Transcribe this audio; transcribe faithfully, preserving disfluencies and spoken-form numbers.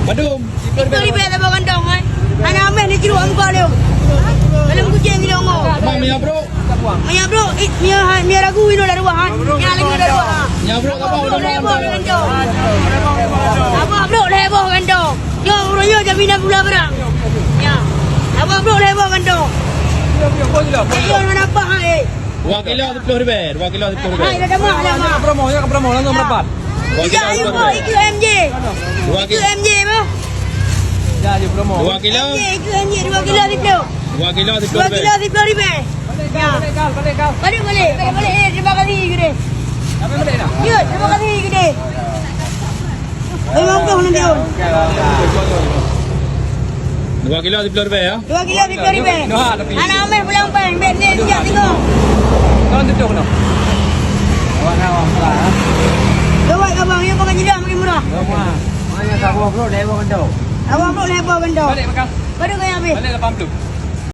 Padum. Itu ribet saboh kantong, eh. Hana ameh ni kiru muka lom. Dalam kucing ni longo. Bang, minyak bro. Minyak bro, eh, minyak, minyak ragu inoe dah dua, ha. Minyak lagi dah dua, ha. Minyak bro, apa? Bro, lhèe boh kantong. Apa bro, lhèe boh kantong. Yo, bro, yo, jaminan pula barang. Ya. Apa bro, lhèe boh kantong. Yo, mana apa, ha, eh? Dua kilo sepuluh ribèe, dua kilo sepuluh ribèe. Hai, dah dah mah, dah mah. Promo, ya, promo, langsung merapat. Dua kilo sepuluh ribèe. Ikut M J. Dua kilo. Ikut M J, bah. Ya, ya, promo. Dua kilo. M J, ikut M J, dua kilo sepuluh. Dua kilo sepuluh ribèe. Dua kilo sepuluh ribèe. Ya. Balik, balik, balik, balik. Eh, terima kasih, gede. Balik, balik dah. Ya, terima kasih, gede. Lima puluh nanti, Om. Dua kilo sepuluh ribèe, ya? Dua kilo sepuluh ribèe. Dah, tapi anak ameh pulang pen, bet ni siap tengok. Tahun tujuh kena. Awak dah awak pula, ha? Lewat abang, ya, pakai jidah makin murah. Mana saboh bro, dah bawa kantong. Abang bro, dah bawa kantong. Balik makan. Baru kaya habis. Balik lapan puluh.